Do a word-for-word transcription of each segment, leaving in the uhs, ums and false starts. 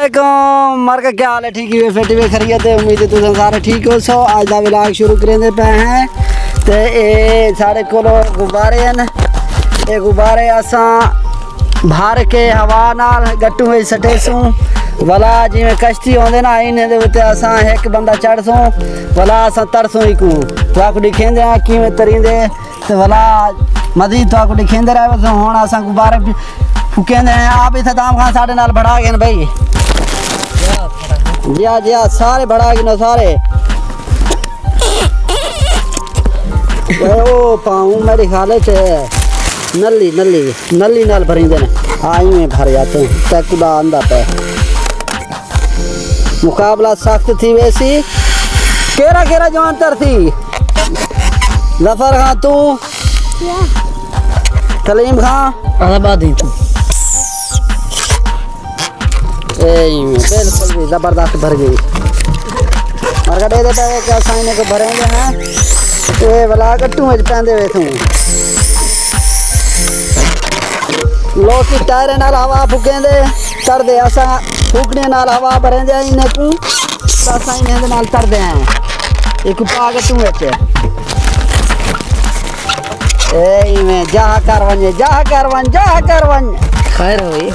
علیکم، مرکا کیا حال ہے؟ ٹھیک ہی وے، فٹ وے، خیریت ہے؟ امید ہے تساں سارے ٹھیک ہوسو۔ اڄ دا ولاگ شروع کریندے پئے ہیں۔ تے اے ساݙے کولو غبارے ہن، اے غبارے اساں بھر کے ہوا نال گٹوں وچ سٹیسوں۔ ولا جیویں کشتی ہوندے نا، انہیں دے اتے اساں ہک بندہ چڑھسوں، ولا اساں ترسوں ایکوں۔ تہاکوں ݙکھیندے ہیں کیویں تریندے۔ تے ولا مزید تہاکوں ݙکھیندے رہے وسوں۔ ہݨ اساں غبارے پھکیندے ہیں۔ آپ اتھے دام خان ساݙے نال بھڑا ڳئے ہن بھائی۔ جیا جیا، سارے بھڑا ڳئے ہن سارے۔ اے او پاؤں میرے خیال وچ نلی، نلی، نلی نال بھریندے نے۔ آ ایویں بھر جاتے ہیں۔ تے کݙا آندا پئے۔ مقابلہ سخت تھی ویسی۔ کیڑھا کیڑھا جوان ترسی؟ ظفر خان توں؟ کلیم خان؟ آبادی توں۔ اے ایویں، بالکل بھی زبردست بھر ڳئی۔ مرکا ݙیہدے پئے کہ اساں انہیں کوں بھریندے ہیں۔ اے ولا گٹوں وچ پیندے ویسوں۔ لوکی ٹائریں نال ہوا پھکیندے تردے، اساں پھکڑیاں نال ہوا بھریندے ہیں انہیں کوں، تاں اساں انہیں دے نال تردے ہیں۔ ایکوں پا گٹوں وچ۔ اے ایویں، جاہ کر ونڄے، جاہ کر ونڄ، جاہ کر ونڄ۔ خیر ہوئی۔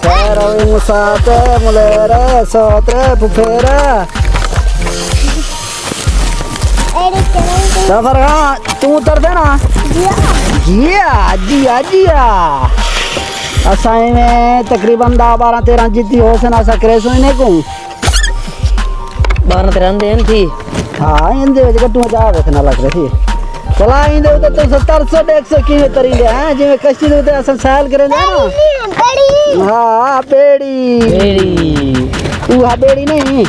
خیر ہوئی، مساتے، ملیرے، سوترے، پھپھیرے۔ ظفر خان، توں اتر دے نا۔ جیا۔ جیا، جیا، جیا۔ اساں ایویں تقریباً دہ بارہ تیرہ جتی ہوسن، اساں کریسوں انہیں کوں۔ بارہ تیرہ دے ہن تھی۔ ہاں، ایندے وچ گٹوں جا ویکھنا لڳ رہی۔ چلا ایندے اتے تساں ترسو ݙیکھسو کیویں تریندے ہیں، جیویں کشتی دے اتے اساں سیل کریندے ہیں نا۔ بیڑی۔ ہاں، بیڑی۔ بیڑی۔ اوہا بیڑی نہیں۔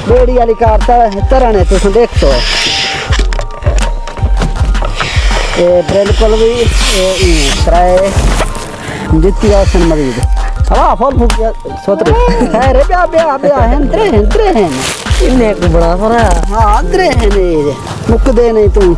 ٻیڑی والی کار تر-، ترݨ ہے، تساں ݙیکھسو۔ اے بالکل بھی، اے، ایں ترائے جتی آسن مزید۔ ہوا فل پھوکیا سوترے۔ خیر ہے، ٻیا، ٻیا، ٻیا، ہن ترے، ہن ترے ہن۔ انہیں کو بڑا فرا۔ ہاں، ترے ہن اے۔ مکدے نہیں توں۔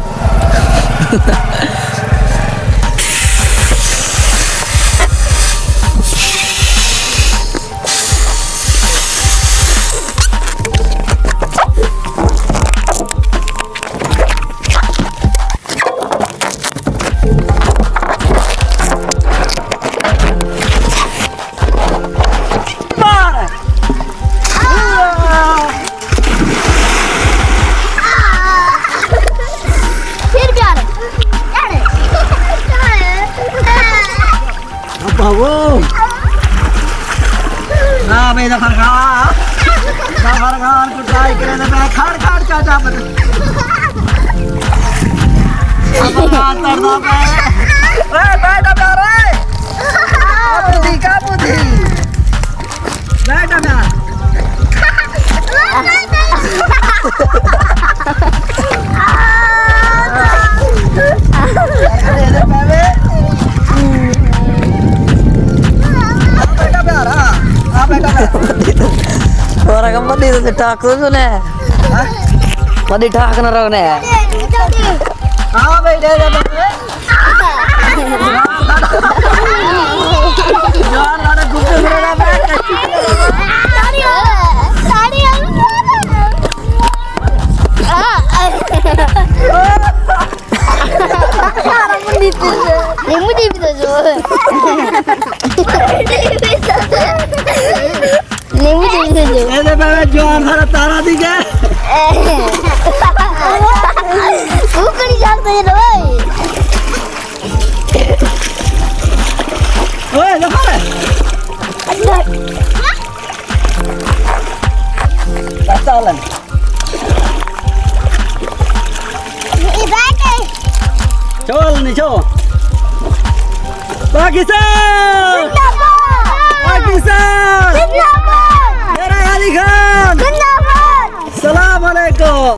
پھر پیار۔ ابا وہ۔ ہاں بھائی، ظفر خان۔ ظفر خان کو ٹرائی کرے تو میں کھڑ کھڑ چاچا پر۔ ظفر خان تردا پے۔ اے بیٹا پیار، اے۔ قابو تھی، قابو تھی۔ بیٹا پیار۔ اور اگر مدی تو ٹاک تو سنے۔ مدی ٹاک نہ رہنے۔ ہاں بھائی، دے دے۔ نہیں، مجھے بھی دے دو۔ اے دے بابا جوان سارا تارا دی گئے۔ وہ کڑی جان دے دو بھائی۔ اوئے، ظفر۔ بس چل۔ چول نہیں چول۔ پاکستان! زندہ باد! پاکستان! زندہ باد! میرا علی خان! زندہ باد! السلام علیکم۔